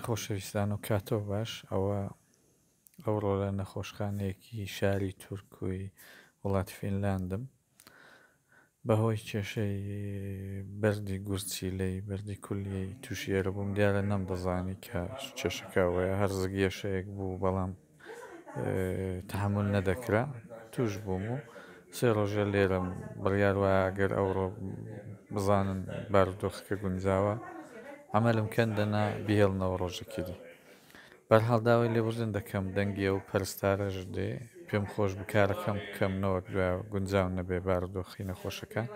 خۆشەویستان و کاتۆ باش ئەوە ئەوڕۆ لە نەخۆشخانەیەکی شاری تورکوی وڵاتی فینلاندم بەهۆی کێشەی بەردی گورچیلەی بەردی کولیەی تووشی ئێرە بووم دیارە نەمدەزانی کە کێشەکە ئەوەیە هەر زگیەشەیەک بوو بەڵام تەحەمول نەدەکرا توش بووم و سێ ڕۆژە لێرەم بڕیار وایە گەر ئەوڕۆ بزانن بارودۆخەکە گونجاوە عەمەلم کەن دەنا بیهێڵنەوە ڕۆژێکی دی بەرحاڵ داوای لێبوردن دەکەم دەنگی ئەو پەرستارەش دێ پێم خۆش بوو کارەکەم بکەم نەوەک دوای گونجاو نەبێ بارودۆخی نەخۆشەکان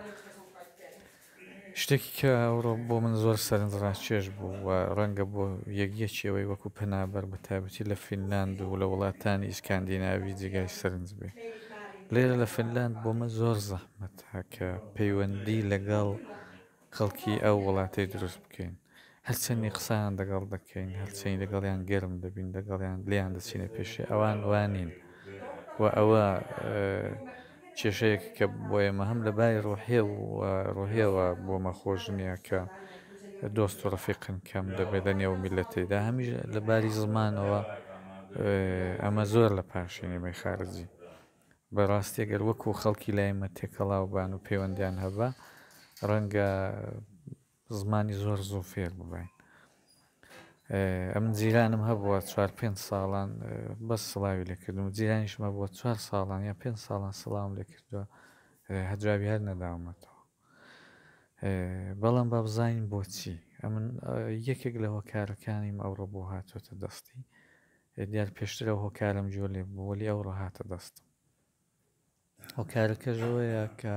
شتێکی کە ئەوڕۆ بۆ من زۆر سەرنجڕاکێش بوو و ڕەنگە بۆ یەک یەکی ئەوەی وەکو پەنابەر بە تایبەتی لە فینلاند و لە وڵاتانی ئیسکاندیناوی جێگای سەرنج بێ لێرە لە فینلاند بۆ من زۆر زەحمەتە کە پەیوەندی لەگەڵ خەڵکی ئەو وڵاتەی دروست بکەین هەرچەندی قسەیان دەگەڵ دەکەین هەرچەنی لەگەڵیان گەرم دەبین لەگەڵیان لێیان دەچینە پێشێ ئەوان وانین و ئەوە کێشەیەک کە بۆ ئێمە هەم لە بای ڕۆحێ و ڕۆحیەوە بۆمە خۆش نییە کە دۆست و ڕەفیقن کەم دەبێت لە نێو میلەتێدا هەمیش لە باری زمانەوە ئەمە زۆر لە پاشی نیمەی خارجی بەڕاستی گەر وەکو خەڵکی لای مە تێکەڵاو بان و پەیوەندیان هەبا ڕەنگە زمانی زۆر زوو فێر ببین. ئەمن جیرانم هەبووە چوار پێنج ساڵان بەس سڵاوی لێ کردم و جیرانیشم هەبووە چوار ساڵان یا پێنج ساڵان سڵاوم لێ کردووە هەر جوابی هەر نەداومەتەوە. بەڵام با بزانین بۆچی ئەمن یەکێک لە هۆکارەکانیم ئەوڕۆ بۆ هاتووەتە دەستی دیار پێشتر ئەو هۆکارم گوێ لێ بوو وەلی ئەوڕۆ هاتە دەستم. هۆکارەکەش ئەوەیە کە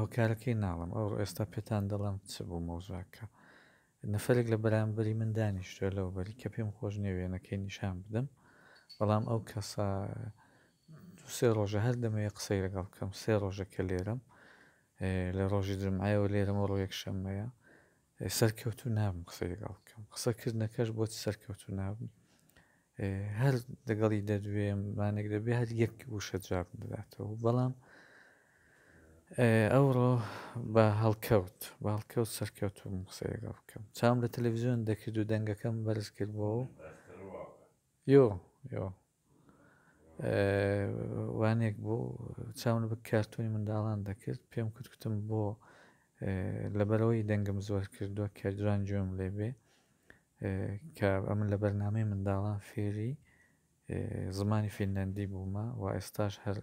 هۆکارەکەی ناڵم ئەو ئێستا پێتان دەڵێم چ بوو مەوزوعەکە نەفرێک لە بەرامبەری من دانیشتوە لەو بەری کە پێم خۆش نییە وێنەکەی نیشان بدەم بەڵام ئەو کەسە سێ ڕۆژە هەر دەمەوێت قسەی لەگەڵ بکەم سێ ڕۆژە کە لێرەم لە ڕۆژی جمعەوە لێرەمە ڕۆ یەکشەممەیە سەرکەوتوو نابم قسەی لەگەڵ بکەم قسەکردنەکەش بۆچ سەرکەوتوو نابم هەر لەگەڵی دەدوێم مانێک دەبێ هەر یەک وشە جواب دەداتەوە بەڵام ئەوڕۆ بە هەڵکەوت بە هەڵکەوت سەرکەوتوم قسەی لەگەڵ بکەم چاوم لە تەلەڤزیۆن دەکرد و دەنگەکەم بەرز کردبووەوە یۆ یۆ وانێک بوو چاون بە کارتۆنی منداڵان دەکرد پێم کوت کوتم بۆ لەبەرەوەی دەنگم زۆر کردووە کە جوان گوێم لێ بێ کە ئەمن لە بەرنامەی منداڵان فێری زمانی فینلەندی بوومە و ئێستاش هەر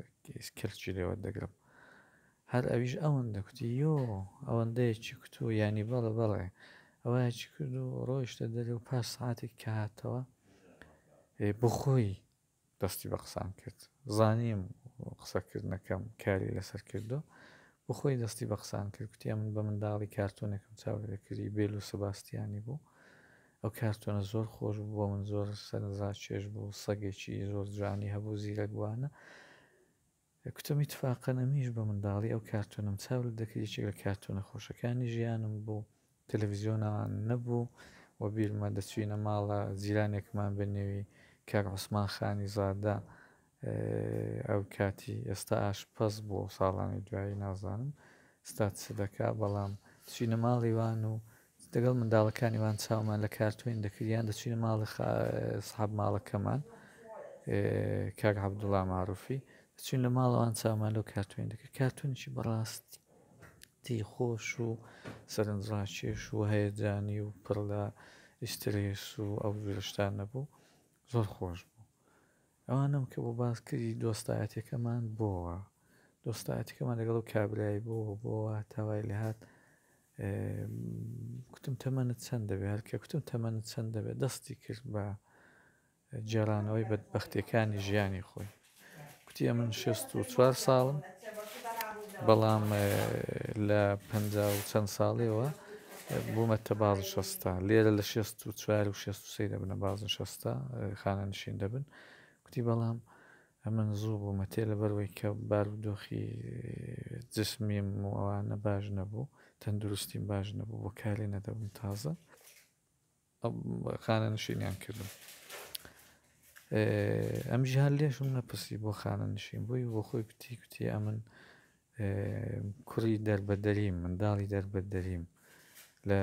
کەلکی لێوە دەگرم هەر ئەویش ئەوەندە کوتی یۆ ئەوەندەیەکی کوت و یانی بەڵێ بەڵێ ئەوەیەکی کرد و ڕۆیشتە دەرێ و پاش ساعتێک کە هاتەوە بخۆی دەستی بە قسان کرد زانیم قسەکردنەکەم کاری لەسەر کردو بخۆی دەستی بە قسان کرد کوتی من بە منداڵی کارتۆنێکم چاو لێکردی بێل و سباستیانی بوو ئەو کارتۆنە زۆر خۆش بوو بۆ من زۆر سەرنجڕاکێش بوو سەگێکی زۆر جوانی هەبوو زیرەک بووانە کوتم ئیتفاقەن ئەمیش بە منداڵی ئەو کارتۆنەم چاو لێ دەکرد یەکێک لە کارتۆنە خۆشەکانی ژیانم بوو تەلەفزیۆنمان نەبوو و بیرمە دەچوینە ماڵە جیرانێکمان بە نێوی کاک عوسمان خانی زادە ئەو کاتی ئێستا ئاشپەز بوو ساڵانی دوایی نازانم ستا چ دەکا بەڵام چوینە ماڵی وان و دەگەڵ منداڵەکانی وان چاومان لە کارتۆین دەکرد یان دەچوینە ماڵی سحاب ماڵەکەمان کاک عەبدوڵا مەعروفی دەچوین لە ماڵەوان چاومان لەو کارتۆین دەکرد کارتۆنێکی بەڕاستی خۆش و سەرنجڕاکێش و هەیەجانی و پڕ لە ئیسترێس و ئەو جۆرە شتانە بوو زۆر خۆش بوو ئەوانەم کە بۆ باس کردی دۆستایەتەکەمان بۆوە دۆستایەتەکەمان لەگەڵ و کابرای بۆ بۆوە تاوای لێهات کوتم تەمەنت چەند دەبێ هەرکە کوتم تەمەنت چەند دەبێت دەستی کرد بە گێڕانەوەی بەدبەختیەکانی ژیانی خۆی کوتی ئەمن 64 ساڵم بەڵام لە پ و چەند ساڵیەوە بوومەتە بازنشەستە لێرە لە 64 و 63 دەبنە بازنشەستە خانەنشین دەبن کوتی بەڵام ئەمن زوو بوومە تێ لەبەروەی کە بارودۆخی جسمیم و ئەوانە باش نەبوو تەندروستیم باش نەبوو بۆ کارێ نەدەبووم تازە خانەنشینیان کردم ئەمژ هەر لێشم نەپرسی بۆ خانەنشین بووی بۆ خۆی کوتی کوتی ئەمن کوڕی دەربەدەریم منداڵی دەربەدەریم لە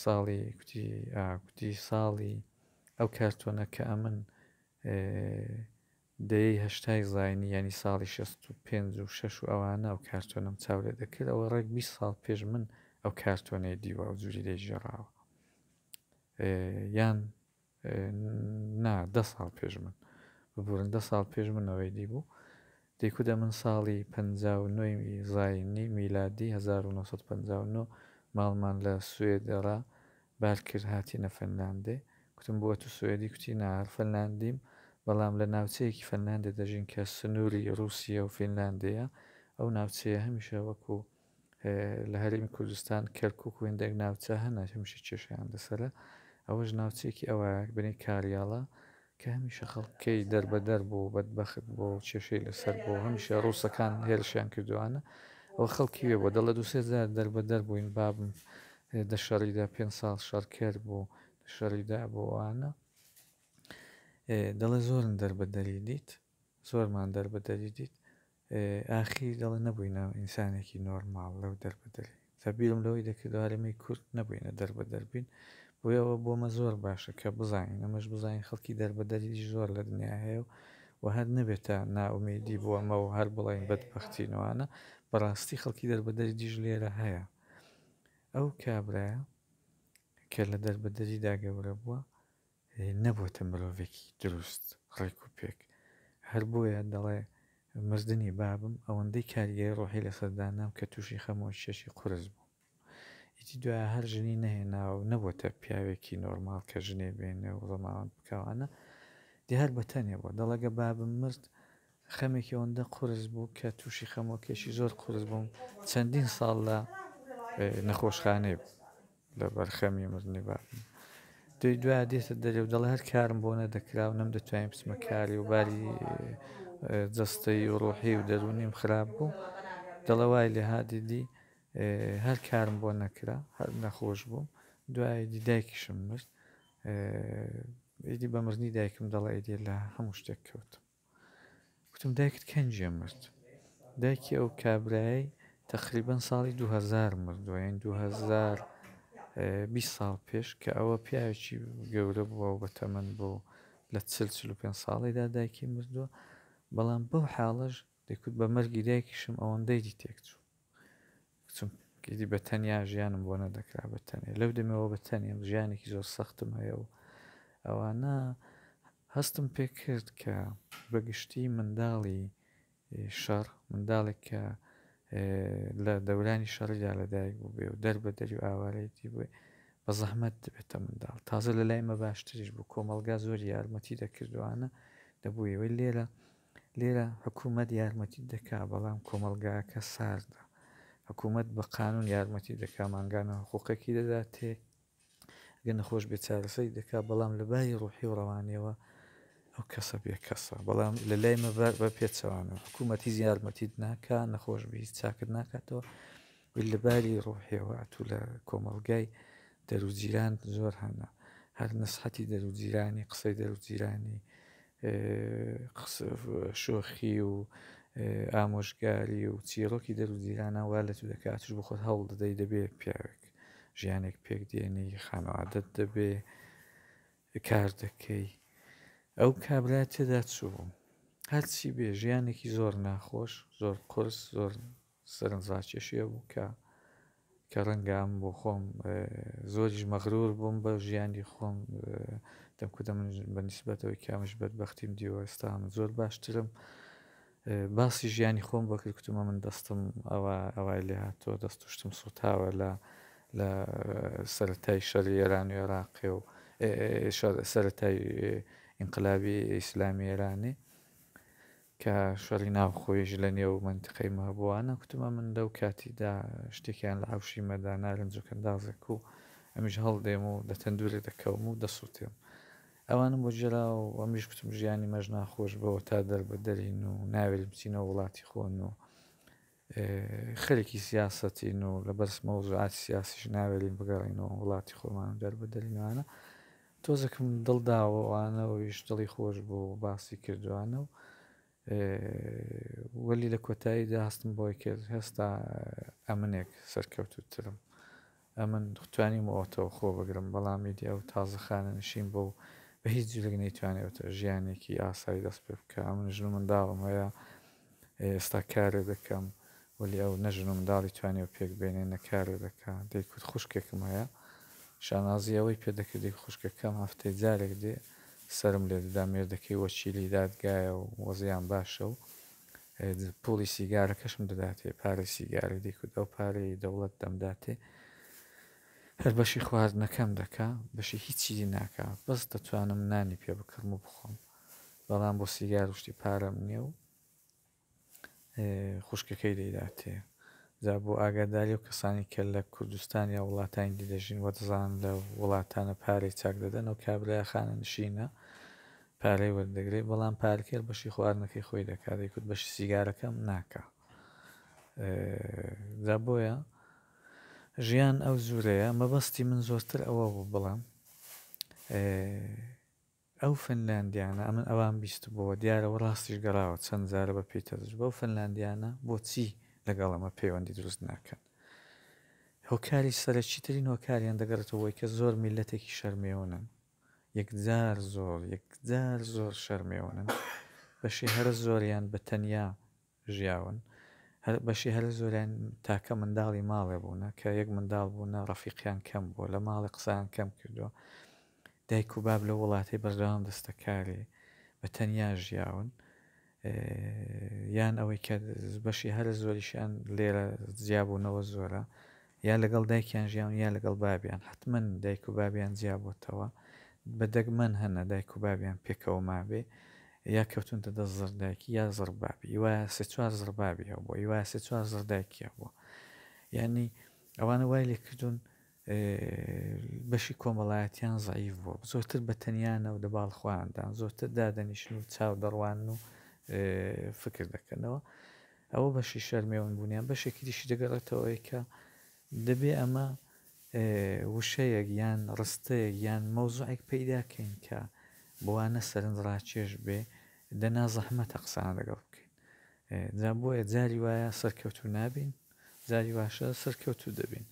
ساڵی کوتی کوتی ساڵی ئەو کارتۆنە کە ئەمن دەیەی هەشتای زاینی یانی ساڵی 65 و 6 و ئەوانە ئەو کارتۆنەم چاو لێ دەکرد ئەوە ڕێک 20 ساڵ پێش من ئەو کارتۆنەی دیوە ئەو جوری لێ ژێڕاوە یان نا دە ساڵ پێش من ببورن دە ساڵ پێش من ئەوەی دیبوو دەیکوت ئەمن ساڵی 59 زاینی میلادی 1959 ماڵمان لە سوێدەڕا بار کرد هاتینە فنلاندێ کوتم بۆ ئەتوو سوێدی کوتی نا هەر فنلاندیم بەڵام لە ناوچەیەکی فنلاندێ دەژین کە سنووری ڕووسیە و فینلاندەیە ئەو ناوچەیە هەمیشە وەکو لە هەرێمی کوردستان کەرکک و هێندێک ناوچە هەن هەمیشە کێشیان لەسەرە ئەوەش ناوچەیەکی ئەوە بنی کاریاڵە کە هەمیشە خەڵکەی دەربەدەر بوو بەدبەخت بۆ کێشەی لەسەر بۆ هەمیشە ڕووسەکان هێرشیان کردوانە ئەو خەڵکی وێ بۆ دەڵێ دوسێ جار دەربەدەر بووین بابم دە شەڕیدا پێ ساڵ شەڕکەر بوو شەڕیدا بۆوانە دەڵێ زۆرن دەربەدەری دیت زۆرمان دەربەدەری دیت ئاخیر دەڵێ نەبووینە ئینسانێکی نۆرماڵ لەو دەربەدەری تا بیرم لەوەی دەکردەوە هەرێمی کورد نەبووینە دەربەدەر بین بۆیە ئەوە بۆمە زۆر باشە کە بزانین ئەمەش بزانین خەڵکی دەربەدەری زۆر لە دنیا هەیە و و هەر نەبێتە نائومێدی بۆ ئەمە و هەر بڵێین بەدبەختینەوانە بەڕاستی خەڵکی دەربەدەری دیش لێرە هەیە ئەو کابرایە کە لە دەربەدەریدا گەورە بووە نەبووەتە مرۆڤێکی دروست ڕێک و پێک هەر بۆیە دەڵێ مردنی بابم ئەوەندەی کاریگەری ڕۆحی لەسەر دانام کە تووشی خەمۆکیەکی قورس بووم ئیدی دوایە هەر ژنی نەهێناوە و نەبووەتە پیاوێکی نۆرماڵ کە ژنێ بێنێ و ڕەماوەند بکاوانە دی هەر بەتەنێ بووە دەڵێ گە بابم مرد خەمێکی ئەوەندە قورس بوو کە تووشی خەمۆکێکی زۆر قورس بووم چەندین ساڵ لە نەخۆشخانەی بوو لەبەر خەمی مردنی بابم. دوی دوایە دێتە دەرێ و دەڵێ هەر کارم بۆ نەدەکرا و نەمدەتوانی بچمە کاری و باری جەستەیی و ڕۆحی و دەروونیم خراپ بوو. دەڵێ وای لێ هات دیدی هەر کارم بۆ نەکرا، هەر نەخۆش بووم. دوای دی دایکیشم مرد. ئیدی بە مردنی دایکم دەڵێ ئیدی لە هەموو شتێک کەوتم. گوتم دایکت کەنجێ مرد؟ دایکی ئەو کابرایەی تەقریبەن ساڵی 2000 مردووە یان 2000 20 ساڵ پێش کە ئەوە پیاوێکی گەورە بووە و بەتەمەن بوو لە 40 45 ساڵیدا دایکی مردووە بەڵام بەو حاڵەش دەیکوت بە مەرگی دایکیشم ئەوەندەی دی تێکچوو کچم ئیدی بە تەنیا ژیانم بۆ نەدەکرا بە تەنێ لەو دەمەوە بە تەنێم ژیانێکی زۆر سەختم هەیە و ئەوانە هەستم پێ کرد کە بەگشتی منداڵی شەڕ منداڵێک کە لە دەورانی شەڕیدا لەدایک بوو بێ و دەر بە دەری و ئاوارەیەتی بووێ بە زەحمەت دەبێتە منداڵ تازە لە لای مە باشتریش بوو کۆمەڵگا زۆر یارمەتی دەکردوانە دەبوویەوەی لێرە لێرە حکوومەت یارمەتیت دەکا بەڵام کۆمەڵگاکە ساردە. حکوومەت بە قانوون یارمەتیت دەکا مانگانە حقووقێکی دەداتێ گەر نەخۆش بێ چارەسەری دەکا بەڵام لە باری ڕۆحی و ڕەوانیەوە ئەو کەسە بێ کەسە بەڵام لە لای مە بە پێچەوانە حکوومەت هیچ یارمەتیت ناکا نەخۆش بی هیچ چاکت ناکاتەوە لە باری ڕۆحیەوە ئەتوو لە کۆمەڵگای دەروجیران زۆر هەنە هەر نسحەتی دەروجیرانی قسەی دەروجیرانی شۆخی و ئامۆژگاری و چیرۆکی دەروجیرانە وا لە تو دەکات توش بخۆت هەوڵ دەدەی دەبێ پیاوێک ژیانێک پێک دێنی خانەوادەت دەبێ کار دەکەی ئەو کابرا تێدا چوو هەرچی بێ ژیانێکی زۆر ناخۆش زۆر قرس زۆر سەرنجڕاکێشی هەبوو کە کە ڕەنگە ئەم بۆ خۆم زۆریش مەغرور بووم بە ژیانی خۆم دەمکوتە من بە نیسبەتەوەی کە ئەمش بەدبەختیم دیوە ئێستا من زۆر باشترم باسی ژیانی خۆم بۆ کرد کوتمە من دەستم ئەوە ئەوای لێ هاتووە دەست و شتم سوتاوە لە لە سەرەتای شەڕی ئێران و عێراقی و سەرەتای ئینقلابی ئیسلامی ئێرانی کە شەڕی ناوخۆیش لە نێو مەنتیقەی مە هەبووانە کوتمە من لەو کاتیدا شتێکیان لە عەوشی مەدا نارنج و کەندازێک و ئەمیش هەڵدێم و لە تەندورێ دەکەوم و دەسووتێم ئەوانم بۆ گێرا و ئەمیش کوتم ژیانی مەش ناخۆش بەوە تا دەربەدەرین و ناوێرین بچینەوە وڵاتی خۆن و خەرێکی سیاسەتین و لە بەرس مەوزوعاتی سیاسیش ناوێرین بگەڕینەوە وڵاتی خۆمان و دەربەدەرینوانە تۆزێکم دڵ داوە ئەوانە ویش دڵی خۆش بوو باسی کردوانە و وەلی لە کۆتاییدا هەستم بۆی کرد هێستا ئەمنێک سەرکەوتووترم. ئەمن توانیم ئەوەتەوە خۆ بگرم بەڵام ئیدی ئەو تازە خانەنشین بوو و بە هیچ جورێک نەیتوانیوەتە ژیانێکی ئاسایی دەست پێ بکا. ئەمن ژن و منداڵم هەیە، ئێستا کارێ دەکەم، وەلی ئەو نە ژن و منداڵی توانیوە پێک بێنێ نە کارێ دەکا. دەیکوت خوشکێکم هەیە. شانازی ئەوەی پێ دەکرد دەیکوت خوشکەکەم هەفتەی جارێک دێ سەرم لێ دەدا، مێردەکەی وەکیلی دادگایە و وەزیان باشە و پوڵی سیگارەکەشم دەداتێ، پارەی سیگارەی دەیکوت ئەو پارەی دەوڵەت دەمداتێ هەر بەشی خواردنەکەم دەکا، بەشی هیچی دی ناکا، بەس دەتوانم نانی پێ بکڕم و بخۆم، بەڵام بۆ سیگار و شتی پارەم نییە و خوشکەکەی دەیداتێ. جا بۆ ئاگاداری ئەو کەسانی کە لە کوردستان یا وڵاتانی دی دەژین وە دەزانن لە وڵاتانە پارەی چاک دەدەن ئەو کابرایە خانەنشینە پارەی وەردەگرێ بەڵام پارەکەی هەر بەشی خواردنەکەی خۆی دەکا دەیکوت بەشی سیگارەکەم ناکا جا بۆیە ژیان ئەو زورەیە مەبەستی من زۆرتر ئەوە بوو بڵێم ئەو فنلاندیانە ئەمن ئەوان بیستبۆوە دیارە و ڕاستیش گەڕاوە چەند جارە بە پێی تەجروبە ئەو فنلاندیانە بۆچی لەگەڵ ئەمە پەیوەندی دروست ناکەن هۆکاری سەرەکی ترین هۆکاریان دەگەڕێتەوە بۆی کە زۆر میلەتێکی شەرمێونن یەکجار زۆر یەکجار زۆر شەرمێونن بەشی هەرە زۆریان بە تەنیا ژیاون هەر بەشی هەرە زۆریان تاکە منداڵی ماڵێ بوونە کە یەک منداڵ بوونە ڕەفیقیان کەم بووە لە ماڵێ قسەیان کەم کردووە دایک و باب لە وڵاتەی بەردەوام دەستەکارێ بە تەنیا ژیاون یان ئەوەی کە بەشی هەرە زۆریشیان لێرە جیابوونەوە زۆرە یا لەگەڵ دایکیان ژیاون یا لەگەڵ بابیان حتمما دایک و بابیان جیابووتەوە بە دەگمەن هەنە دایک و بابیان پێکەوە مابێ یا کەوتونتە دەست زڕدایکی یا زڕبابی وایە سێ چوار زڕبابی هەبووە وایە سێ چوار زڕدایکی هەبووە یعنی ئەوانە وای لێکردوون بەشی کۆمەڵایەتیان زەعیف بووە زۆرتر بە تەنیانە و دەباڵ خۆیاندان زۆرتر دادەنیشن و چاو دەڕوان و فکر دەکەنەوە ئەوە بەشی شەرمێون بوونیان بەشێکی دیشی دەگەڕێتەوە کە دەبێ ئەمە وشەیەک یان ڕستەیەک یان مەوزوعێک پەیدا کەین کە بۆوانە سەرنجڕاکێش بێ دەنا زەحمەتە قسەیان لەگەڵ بکەین جا بۆیە جاری وایە سەرکەوتوو نابین جاری واشە سەرکەوتوو دەبین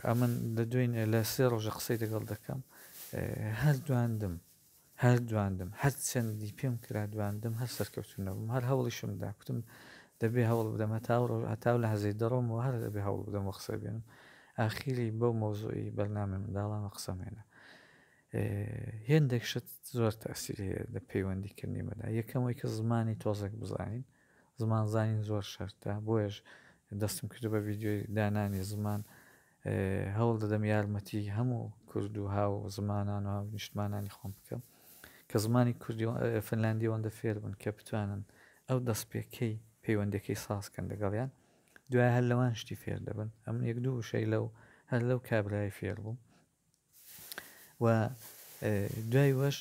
ئەمن لە دوێنێ لە سێ ڕۆژە قسەی لەگەڵ دەکەم هەر دواندم هەر دواندم هەر چەندی پێم کرا دواندم هەر سەرکەوتوو نەبووم هەر هەوڵیشم دا کوتم دەبێ هەوڵ بدەم هەتا ڕۆژ هەتا و لەحزەی دەڕۆمەوە هەر دەبێ هەوڵ بدەم و قسە بێنم ئاخیری بەو مەوزوعی بەرنامەی منداڵانە قسەم هێنا هێندێک شت زۆر تەسیر هەیە لە پەیوەندی کردنی مەدا یەکەم ئەوەی کە زمانی تۆزێک بزانین زمان زانین زۆر شەرتە بۆیەش دەستم کردو بە ڤیدیۆی دانانی زمان هەوڵ دەدەم یارمەتی هەموو کورد و هاو زمانان و هاو نیشتمانانی خۆم بکەم کە زمانی کوردی فنلاندی ئەوەندە فێر بن کە بتوانن ئەو دەستپێکەی پەیوەندەکەی سازکەن لەگەڵیان دوای هەر لەوان شتی فێر دەبن ئەمن یەک دوو وشەی لەو هەر لەو کابرای فێر بووم و دوای وەش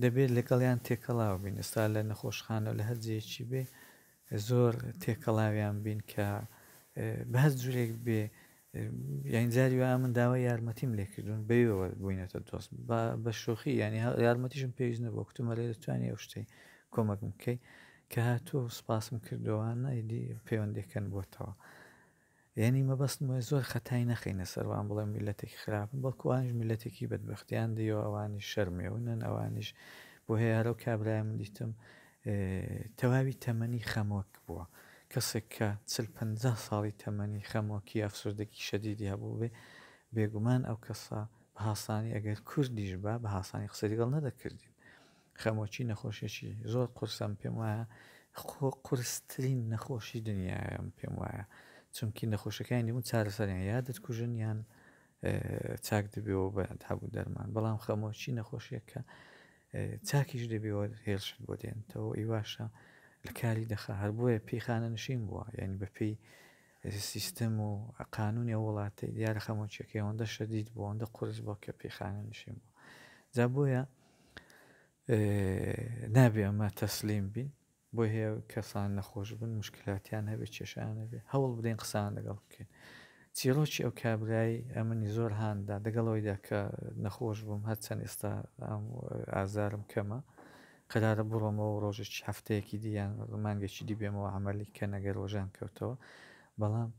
دەبێت لەگەڵیان تێکەڵاو بین ئێستا لە نەخۆشخانە لە هەر جێیەکی بێ زۆر تێکەڵاویان بین کە بە هەر جورێک بێ یان جاری وایە من داوای یارمەتیم لێکردوون بەوێوە بووینەتە دۆست بە شۆخی ینی یارمەتیشم پێویست نەبوو کوتمە لێ دەتوانانی ئەو شتەی کۆمەکم بکەی کە هاتوو سپاسم کردووانە ئیدی پەیوەندیەکەن بۆتەوە یانی مەبەستم ئەوەیە زۆر خەتای نەخەینە سەر وان بڵێن میللەتێکی خراپن بەڵکو ئەوانیش میللەتێکی بەدبەختیان دیوە ئەوانیش شەرمێونن ئەوانیش بۆ هەیە هەر ئەو کابرایە من دیتم تەواوی تەمەنی خەمۆک بووە کەسێک کە چل پەنجا ساڵی تەمەنی خەمۆکی ئەفسوردەکی شەدیدی هەبوو بێ بێگومان ئەو کەسە بە هاسانی ئەگەر کوردیش با بە هاسانی قسەی لەگەڵ نەدەکردین خەمۆکی نەخۆشیەکی زۆر قورسە من پێم وایە قورسترین نەخۆشی دنیایە من پێم وایە چونکی نەخۆشەکانی دیمو چارەسەریان یا دەتکوژن یان چاک دەبێەوە بە هەبوو دەرمان بەڵام خەمۆکی نەخۆشیەکە چاکیش دەبێەوە هێرشت بۆ دێنتەوە ئیواشە لە کاری دەخە هەر بۆیە پێی خانە نشین بووە یعنی بە پێی سیستم و قانونی ئەو وڵاتەی دیارە خەمۆکیەکەی ئەوەندە شەدید بوو ئەوەندە قورس بووە کە پێی خانە نشین بوو جا بۆیە نابێ ئەمە تەسلیم بین بۆی هەیە کەسان نەخۆش بن مشکلاتیان هەبێ کێشیان هەبێ هەوڵ بدەین قسان لەگەڵ بکەین چیرۆکی ئەو کابرای ئەمنی زۆر هاندا دەگەڵەوەیدا کە نەخۆش بووم هەرچەند ئێستا ئازارم کەمە قەرارە بڕۆمەوە ڕۆژێکی هەفتەیەکی دی یان مانگێکی دی بێمەوە عەمەلی کەن ئەگەر ڕۆژان کەوتەوە بەڵام.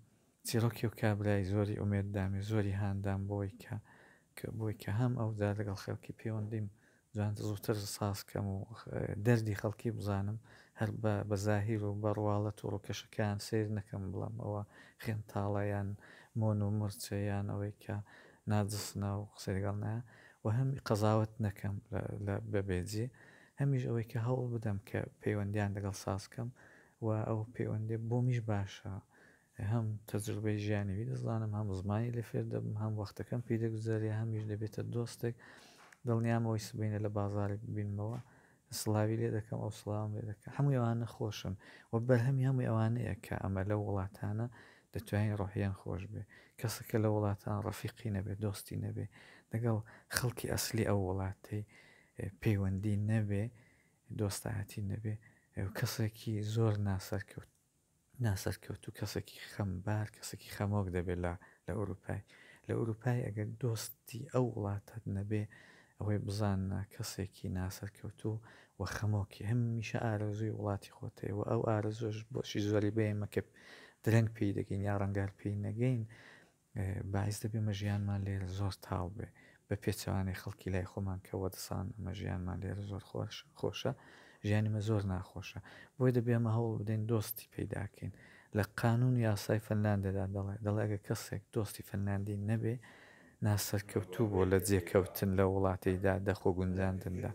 چیڕۆکی ئەو کابرای زۆری ئومێد دامێ زۆری هاندام بۆی کە کە بۆی کە هەم ئەو جار لەگەڵ خەڵکی پەیوەندیم جوان زووتر ساز کەم و دەردی خەڵکی بزانم هەر بە بە زاهیر و بە ڕواڵەت و ڕووکەشەکەیان سەیر نەکەم بڵێم ئەوە خوێن تاڵە یان مۆن و مرچە یان ئەوەی کە ناجسنە و قسەی لەگەڵ نایە و هەم قەزاوەت نەکەم لە بە بێجێ هەمیش ئەوەی کە هەوڵ بدەم کە پەیوەندیان لەگەڵ ساز کەم و ئەو پەیوەندیە بۆمیش باشە هەم تەجروبەی ژیانی وی دەزانم هەم زمانی لێ فێر دەبم هەم وەختەکەم پێی دەگوزەرێ هەمیش دەبێتە دۆستێک دڵنیام ئەوەی سبەینێ لە بازاڕێک ببینمەوە سڵاوی لێ دەکەم ئەو سڵاوم لێ دەکە هەمووی ئەوانە خۆشن و بەرهەمی هەمووی ئەوانەیە کە ئەمە لەو وڵاتانە دەتوانین ڕۆحیان خۆش بێ کەسەکە لە وڵاتان ڕەفیقی نەبێ دۆستی نەبێ لەگەڵ خەڵکی ئەسلی ئەو وڵاتەی پەیوەندی نەبێ دۆستایەتی نەبێ کەسێکی زۆر ناسەرکەوت ناسەرکەوتوو کەسێکی خەمبار کەسێکی خەمۆک دەبێت لە لە ئەوروپای لە ئەوروپای ئەگەر دۆستی ئەو وڵاتەت نەبێ ئەوەی بزانە کەسێکی ناسەرکەوتوو و خەمۆکی هەمیشە ئارەزووی وڵاتی خۆت هەیە و ئەو ئارەزووش بۆشی زۆری بەێمە کە درەنگ پێی دەگەین یا ڕەنگار پێی نەگەین باعیس دەبێ ئەمە ژیانمان لێرە زۆر تاڵ بێ بە پێچەوانەی خەڵکی لای خۆمان کە وەدسان ئەمە ژیانمان لێرە زۆر خۆش خۆشە ژیانی مە زۆر ناخۆشە بۆی دەبێ ئەمە هەوڵ بدەین دۆستی پەیداکەین لە قانون یاسای فنلاندەدا دەڵێ دەڵێ ئەگەر کەسێک دۆستی فنلاندی نەبێ ناسەرکەوتوو بۆ لە جێکەوتن لە وڵاتەیدا دەخۆ گونجاندندا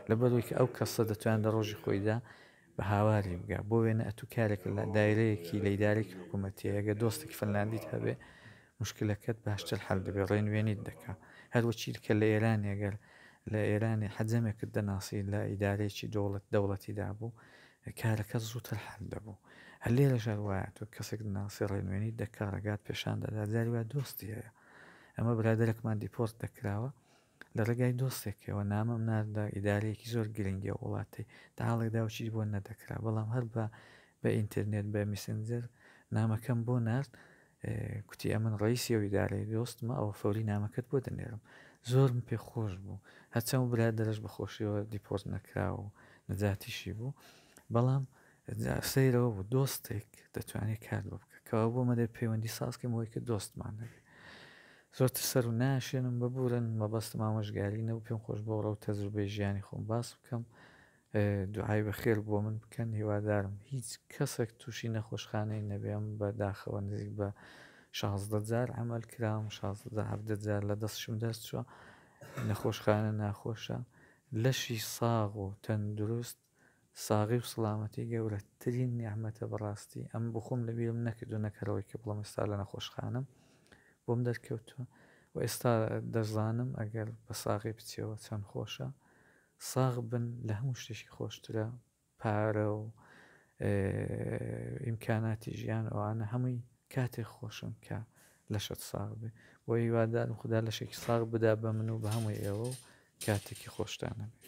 لەبەرەوەی کە ئەو کەسە دەتوان لە ڕۆژی خۆیدا بە هاواری بگا بۆ وێنە ئەتوو کارێک لە دایرەیەکی لە ئیدارەیەکی حکوومەتیە ئەگەر دۆستێکی فنلاندیت هەبێ مشکلەکەت باشتر حل دەبێ ڕێنوێنیت دەکا هەروەچی کە لە ئێرانی ئەگەر لە ئێرانی حەجەمێکت دەناسی لە ئیدارەیەکی دەوڵەت دەوڵەتیدا بوو کارەکە زووتر حل دەبوو هەر لێرەش هەر وایە تۆ کەسێک دەناسی ڕێنوێنیت دەکا ڕێگات پێشان دەدا جاری وایە دۆستی هەیە ئەمە برادەرێکمان دیپۆرت دەکراوە لە ڕێگای دۆستێکەوە نامەم ناردە ئیدارەیەکی زۆر گرنگی ئەو وڵاتەی تا حاڵێکدا و چیت بۆ نەدەکرا بەڵام هەر بە بە ئینتەرنێت بە میسنجەر نامەکەم بۆ نارد کوتی ئەمن ڕئیسی ئەو ئیدارەی دۆستمە ئەوە فەوری نامەکەت بۆ دەنێرم زۆرم پێ خۆش بوو هەرچەند برادەرەش بە خۆشیەوە دیپۆرت نەکرا و نەجاتیشی بوو بەڵام سەیرەوە بوو دۆستێک دەتوانێت کار بۆ بکە کەوا بۆ مەدەر پەیوەندی سازکەم ئەوەی کە دۆستمان هەبێ زۆرتر سەر و ناشێنم ببورن مەبەستم ئامۆژگاری نەبوو پێم خۆش بۆ ڕەو تەجروبەی ژیانی خۆم باس بکەم دوعای بەخێر بۆ من بکەن هیوادارم هیچ کەسێک تووشی نەخۆشخانەی نەبێم بە داخەوە نزیک بە 16 جار عمل کرام 16 17 جار لە دەستشم دەرچووە نەخۆشخانە ناخۆشە لەشی ساغ و تەندروست ساغی و سڵامەتی گەورەترین نیعمەتە بەڕاستی ئەم بخۆم لەبیرم نەکردو نەکەرەوەی کە بڵێم ئێستا لە نەخۆشخانەم بۆم دەرکەوتووە و ئێستا دەزانم ئەگەر بە ساغی بچیەوە چەند خۆشە ساغ بن لە هەموو شتێکی خۆشترە پارە و ئیمکاناتی ژیان ئەوانە هەمووی کاتێک خۆشن کە لەشت ساغ بێ بۆ هیوادارم خودا لەشێکی ساغ بدا بە من و بە هەمووی ئێوە و کاتێکی خۆشتان هەبێ.